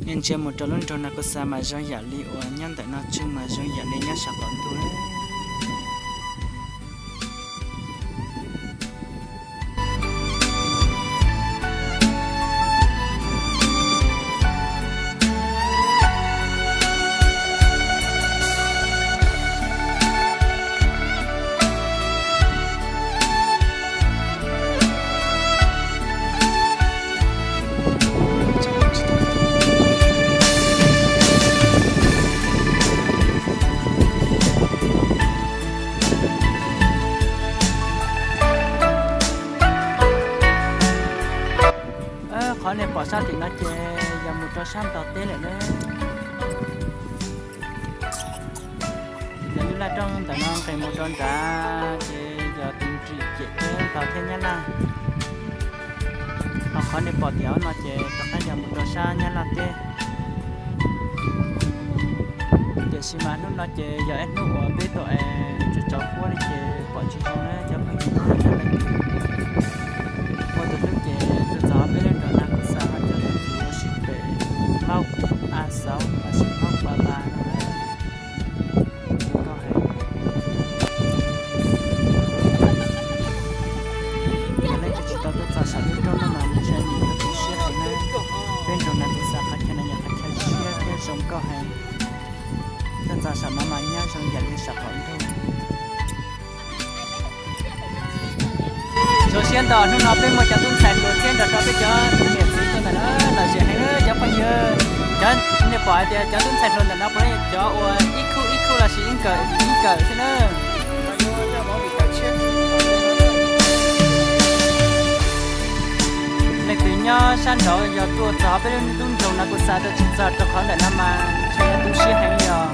Nej ntsia mus rau lub nroog Nakusa mas zoo yam li uas nyob ntawm no tswj mas zoo yam li nyob sab tom ntug. Qhov nej pom sab tim no ces yog mus rau sab ntug teb lawm na. Yog lub laj roob ntawm no nqes mus rau nrad ces yog tus nrim ciam teb Nplog thiab Nyab Laj. Ho qhov nej pom tim no ces rov qab yog mus rau sab Nyab Laj teb. Tiam sis mas hnub no ces yog ib hnub uas peb tau es tsaus tsaus huab li ces pom tsis zoo na cov phooj ywg. Muaj tus hlub ces tuaj txog peb lub nroog Nakusa mas cov tus ua si pem Hmoob A Xauv los sis Hmoob Pov Las no. Yog leej twg tsis tau tuaj txog saum lub nroog no mas ntshai nim yuav tu siab heev na. Peb nroog Nakusa qhov chaw no yog qhov chaw siab thiab zoo nkauj heev. Tuaj txog saum no mas nyob zoo yam li saum qaum ntuj. Zoo siab ntau hnub no peb muaj cov tub ntxhais hluas thiab nrog rau peb cov niam txiv tuaj ntawm no lom zem heev cov phooj ywg. Cov nej pom hais tias cov tub ntxhais hluas ntawm no puav leej cov uas ib khub ib khub los sis ib nkawm ib nkawm xwb na. Leej twg nyob sab nraud yog tuaj txog peb lub nroog Nakusa tuaj tsis txog rau qhov ntawm no mas ntshe yuav tu siab heev li os.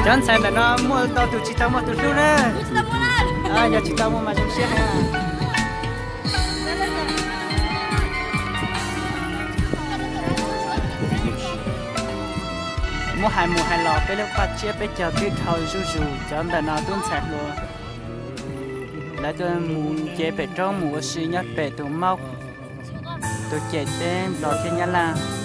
Cov ntxhais ntawm no muaj tau tus tsis tau muaj tus hlub na. Yog tsis tau muaj mas zoo siab heev. Muab hais mus hais los peb lub paj tsiab peb caug twb dhau zuj zus, cov ntawm no tub ntxhais hluas lawv tuaj mus nce pem roob mus ua si nyob pem tus Maub, tus cem teb Nplog thiab Nyab Laj.